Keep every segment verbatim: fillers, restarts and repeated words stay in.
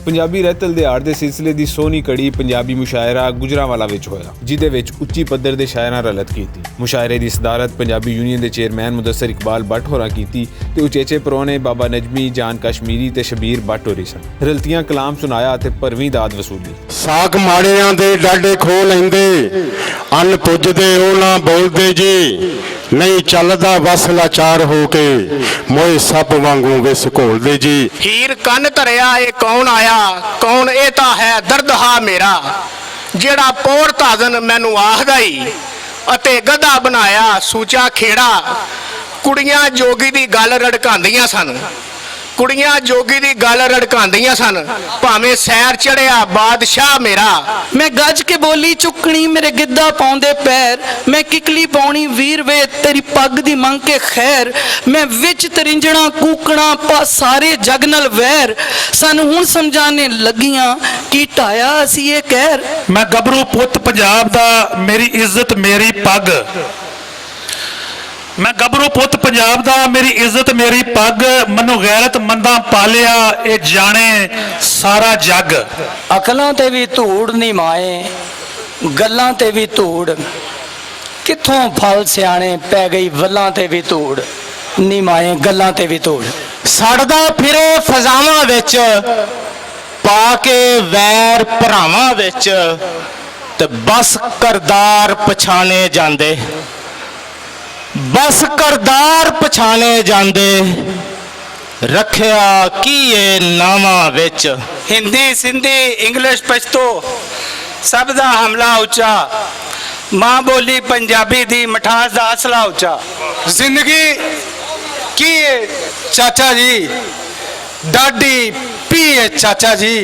پنجابی رہتل دیہاڑ دے سلسلے دی سونی کڑی پنجابی مشاعرہ گجرانوالہ وچ ہویا، جدے وچ اچی پدر دے شاعراں رلت کیتی۔ مشاعرے دی صدارت پنجابی یونین دے چیئرمین مدثر اقبال بٹ ہوراں کیتی، تے اچیچے پرونے بابا نجمی، جان کشمیری تے شبیر بٹ ہوری سن۔ رلتیاں کلام سنایا تے پرویں داد وصولی۔ ساک ماڑیاں دے ڈاڈے کھو لیندے، ان پجدے او نہ بولدے جی، نہیں چلدا وس لاچار ہو کے، موئے سب وانگوں وس گھولدے جی۔ ہیر کن دھریا اے کون آیا؟ کون اے تاں ہے درد ہا میرا، جیڑا پور تازن مینوں آہدا ای، اتے گدھا بنایا سوچا کھیڑا۔ کڑیاں جوگی دی گل رڑکاندیاں سن، کڑیاں جوگی دی گل رڑکاندیاں سن، بھاویں سیر چڑھیا بادشاہ میرا۔ میں گج کے بولی چکنی، میرے گدا پاؤندے پیر، میں ککلی پاؤنی ویر وے، تیری پگ دی منگ کے خیر۔ میں وچ ترنجنا کوکنا پا سارے جگ نال ویر۔ سانو ہن سمجھانے لگیاں، کی ٹایا اسی اے کہر۔ میں گبرو پت پنجاب دا، میری عزت میری پگ۔ میں گبرو پت پنجاب دا، میری عزت میری پگ، منو غیرت منداں پالیا، اے جانے سارا جگ۔ اکلاں تے وی دھوڑ نی مائیں، گلاں تے وی دھوڑ، کتھوں پھل سیانے پے گئی ولاں تے وی دھوڑ، نی مائیں گلاں تے وی دھوڑ۔ سڑدا پھرے فضاواں وچ، پا کے ویر بھراواں وچ، تے بس کردار پچھانے جاندے، بس کردار پچھانے جاندے، رکھیا کی اے ناواں وچ۔ ہندی، سندھی، انگلش، پشتو، سب دا حملہ اچا۔ ماں بولی پنجابی دی مٹھاس دا اصلہ اچا۔ زندگی کی اے چاچا جی، ڈاڈی پی اے چاچا جی،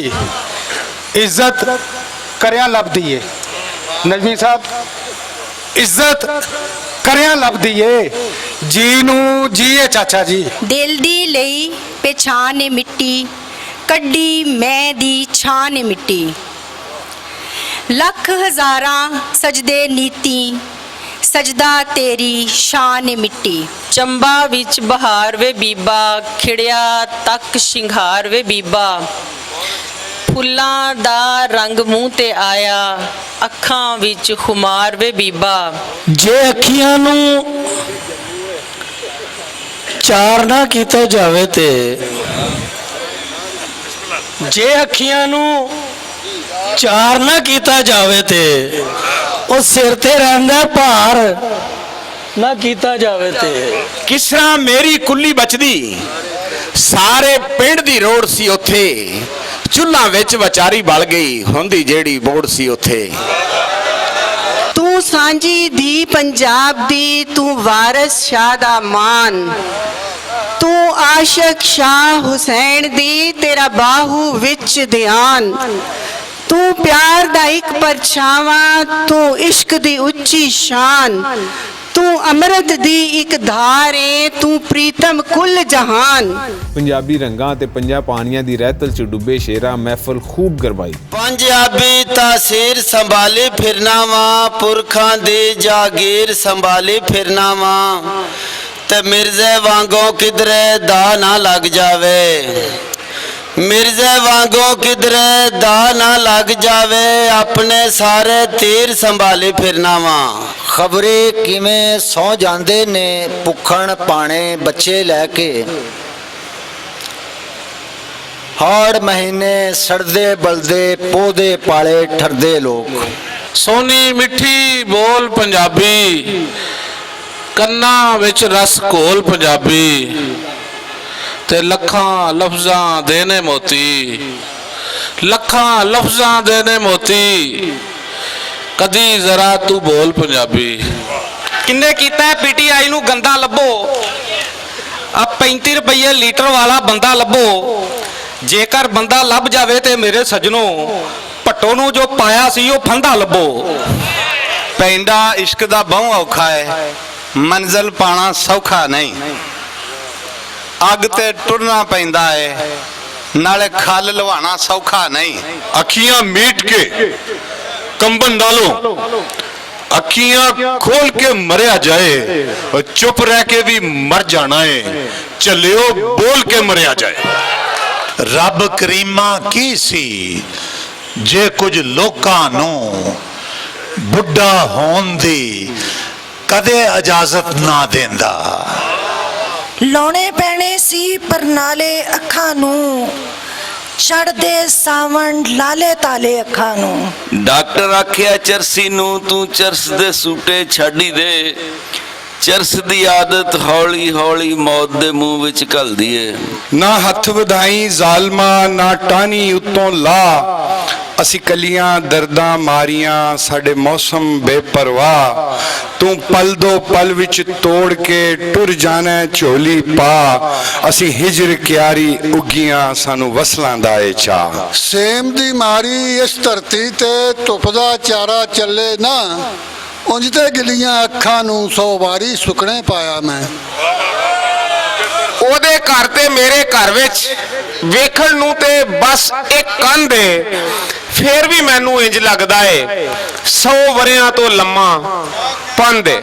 عزت کریاں لبدی اے۔ نجمی صاحب، عزت کریاں لبدی اے، جی نوں جی اے چاچا جی۔ دل دی لئی پہچان اے مٹی، کڈی میں دی چھان اے مٹی۔ لکھ ہزاراں سجدے نیتی، سجدہ تیری شان اے مٹی۔ چمبا وچ بہار وے بیبا، کھڑیا تک شنگھار وے بیبا۔ پھلاں دا رنگ منہ تے آیا، اکھاں وچ خمار وے بیبا۔ جے اکھیاں نوں چار نہ کیتا جاوے تے، جے اکھیاں نوں چار نہ کیتا جاوے تے، او سر تے رہندا بھار نہ کیتا جاوے تے۔ کس طرح میری کلی بچدی، سارے پنڈ دی روڑ سی اوتھے، چولہاں وچ وچاری بل گئی، ہوندی جیڑی بوڑ سی اوتھے۔ توں سانجھی دھی پنجاب دی، توں وارث شاہ دا مان، توں عاشق شاہ حسین دی، تیرا باہو وچ دھیان۔ توں پیار دا اک پرچھاواں، توں عشق دی اچی شان، توں امرت دی اک دھار اے، توں پریتم کل جہان۔ پنجابی رنگاں تے پنجاں پانیاں دی رہتل چ ڈبے شیراں محفل خوب گرمائی۔ پنجابی تاثیر سنبھالی پھرنا واں، پرکھاں دی جاگیر سنبھالی پھرنا واں، تے مرزے وانگوں کدرے دا نہ لگ جاوے۔ مرزے وانگوں کدرے دا نہ لگ جاوے، اپنے سارے تیر سنبھالی پھرنا واں۔ خبرے کیویں سو جاندے نے پکھن پانے بچے لے کے۔ ہاڑ مہینے سڑدے بلدے پودے پالے ٹھردے لوک۔ سونی مٹھی بول پنجابی، کناں وچ رس گھول پنجابی، تے لکھاں لفظاں دے نے موتی، لکھاں لفظاں دے نے موتی، کدی ذرا تو بول پنجابی۔ کنے کیتا ہے پی ٹی آئی نوں گندا لبھو؟ اب پینتی روپیے لیٹر والا بندہ لبھو، جے کر بندہ لب جاوے تے میرے سجنو، پٹو نوں جو پایا سی او پھندا لبھو۔ پیندا عشق دا بہوں اوکھا ہے، منزل پانا سوکھا نہیں۔ اگ تے ٹرنا پیندا ہے، نالے کھل لوانا سوکھا نہیں۔ اکھیاں میٹ کے کمبن نالوں اکھیاں کھول کے مریا جائے، چپ رہ کے بھی مر جانا ہے، چلیو بول کے مریا جائے۔ رب کریماں کی سی، جے کچھ لوکاں نوں بڈھا ہون دی کدے اجازت نہ دیندا۔ لانے پینے سی پرنالے اکھاں نوں، چڑھدے ساون لالے تالے اکھاں نوں۔ ڈاکٹر آکھیا چرسی نوں توں چرس دے سوٹے چھڈی دے۔ چرس دی عادت ہولی ہولی موت دے منہ وچ گھلدی اے۔ نہ ہتھ ودھائیں ظالماں نہ ٹانی اتوں لا۔ اسی کلیاں درداں ماریاں ساڈے موسم بے پرواہ۔ توں پل دو پل وچ توڑ کے ٹر جانا جھولی پا۔ اسی ہجر کیاری اگیاں سانوں وصلاں دا اے چا۔ سیم دی ماری اس دھرتی تے تپدا چارا چلے نہ۔ انج تے گلیاں اکھاں نوں سو واری سکنے پایا میں۔ اوہدے گھر تے میرے گھر وچ ویکھن نوں تے بس اک کندھ اے۔ فیر وی مینوں انج لگدا اے سو وریاں توں لماں پندھ اے۔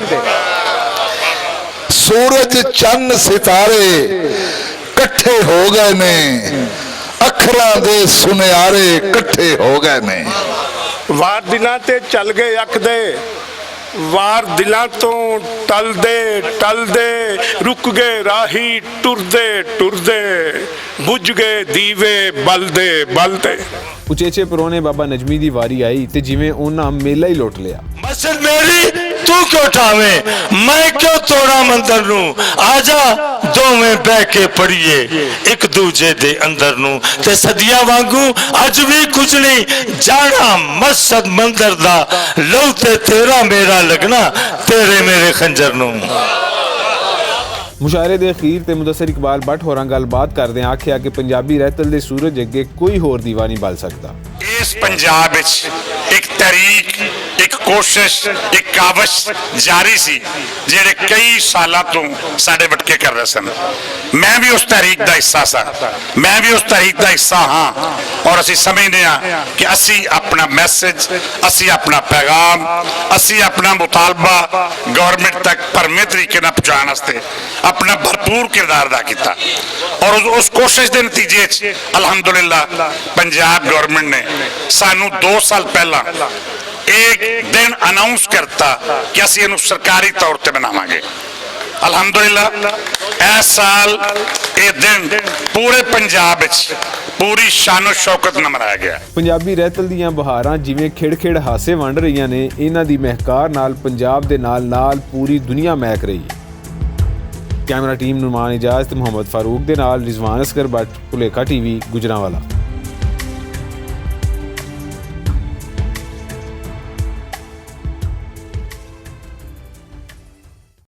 سورج چن ستارے کٹھے ہو گئے نے۔ اکھراں دے سنیارے کٹھے ہو گئے نے۔ وار دلاں تے چل گئے اکھ دے۔ وار دلاں توں ٹل دے ٹل دے رک گئے راہی ٹردے ٹردے بجھ گئے دیوے بلدے بلدے۔ اچیچے پرونے بابا نجمی دی واری آئی تے جیویں انہاں میلہ ہی لٹ لیا۔ مسجد میری، توں کیوں ٹھاویں؟ میں کیوں توڑاں مندر نوں؟ آجا، دوویں بہہ کے پڑھیے اک دوجے دے اندر نوں۔ تے صدیاں وانگوں اج وی کجھ نئیں جانڑاں مسجد مندر دا۔ لو تے تیرا میرا لگنا، تیرے میرے خنجر نوں۔ مشاعرے دے اخیر تے مدثر اقبال بٹ ہوراں گل بات کردیاں آکھیا کہ پنجابی رہتل دے سورج اگے کوئی ہور دیوا نئیں بل سکدا۔ اس پنجاب وچ اک تحریک، اک کوشش، اک کاوش جاری سی، جیہڑے کئی سالاں توں ساڈے وٹکے کر رہے سن۔ میں وی اس تحریک دا حصہ ساں۔ میں وی اس تحریک دا حصہ ہاں، اور اسی سمجھنے ہاں کہ اسی اپنا میسج، اسی اپنا پیغام، اسی اپنا مطالبہ گورنمنٹ تک پرمے طریقے نال پہنچان واسطے اپنا بھرپور کردار ادا کیتا۔ اور اس کوشش دے نتیجے چ الحمدللہ پنجاب گورنمنٹ نے سانوں دو سال پہلاں ایک دن اناؤنس کرتا کہ اسی انہوں سرکاری طور تے مناواں گے۔ الحمدللہ، ایس سال ایہہ دن پورے پنجاب وچ پوری شان و شوکت نال منایا گیا۔ پنجابی رہتل دیاں بہاراں جیویں کھڑ کھڑ ہاسے ونڈ رہیاں نے، انہاں دی مہکار نال پنجاب دے نال نال پوری دنیا مہک رہی ہے۔ کیمرہ ٹیم نعمان اعجاز تے محمد فاروق دے نال رضوان اصغر بٹ، پلیکا ٹی وی، گوجرانوالہ۔